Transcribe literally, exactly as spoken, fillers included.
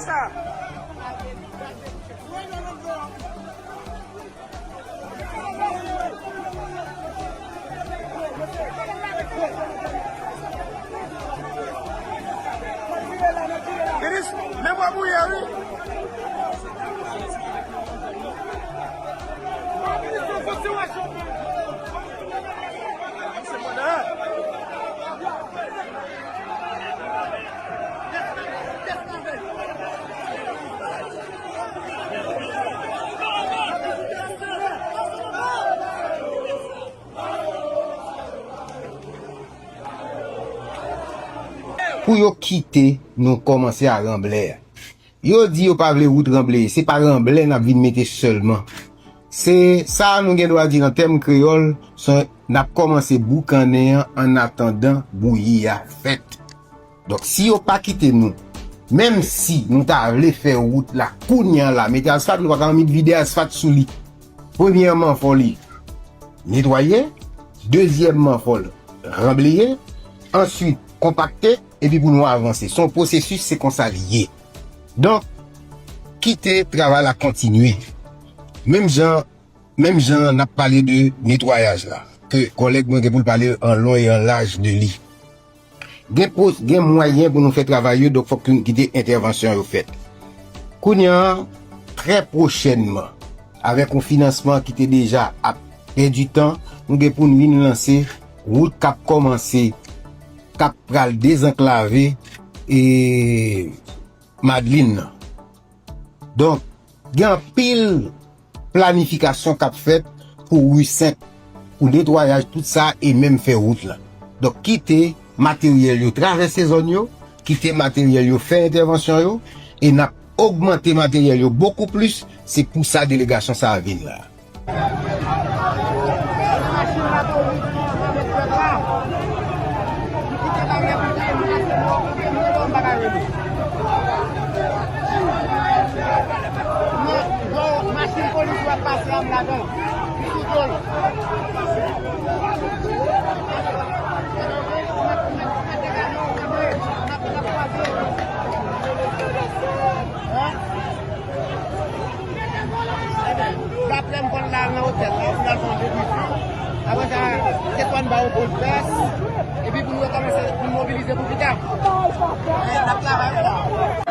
Sa. Minis, men mwen bouye, wi. Pou yo kite nou kòmanse a Ranblè. Yo di yo pa vle wout Ranblè, se pa Ranblè n ap vin mete sèlman. Se sa nou gen dwa di nan tèm kreyòl, se n ap kòmanse boukannen an annatandan bouyi a fèt. Donk, si yo pa kite nou, menm si nou ta vle fè wout la kounye a la, mete asfalt, nou pa ka annik vide asfalt sou li. Premyèman, fò li netwaye, dezyèmman, fò l ranbleye, answit konpakte, epi pou nou avanse. Se yon pwosesis, se konsa l ye. Donk, kite travay la kontinye. Menm jan, menm jan n ap pale de netwayaj la, ke kòlèg mwen gen pou l pale an lon e an laj de li. Gen pos-, gen mwayen pou nou fè travay yo, donk fòk nou kite entèvansyon yo fèt. Kounye a, trè pwochènman, avèk yon finansman ki te deja ap pèdi tan, nou gen pou n vin lanse wout k ap kòmanse, k ap pral dezanklave, e, Madlin nan. Donk, gen anpil planifikasyon k ap fèt pou ri senk, pou netwayaj tout sa e menm fè wout la. Donk, kite materyèl yo travèse zòn yo, kite materyèl yo fè entèvansyon yo, e n ap ogmante materyèl yo bokou plis, se pou sa delegasyon sa a vin la. Machin polis w ap pase a m ladan. Li sou do l. Daprè m konn la nan otèl la, pou l al fè yon debriefing. Apre sa, se swa n ba yo kòd pès, epi pou nou rekòmanse, pou n mobilize pou pita. Men, n ap travay la.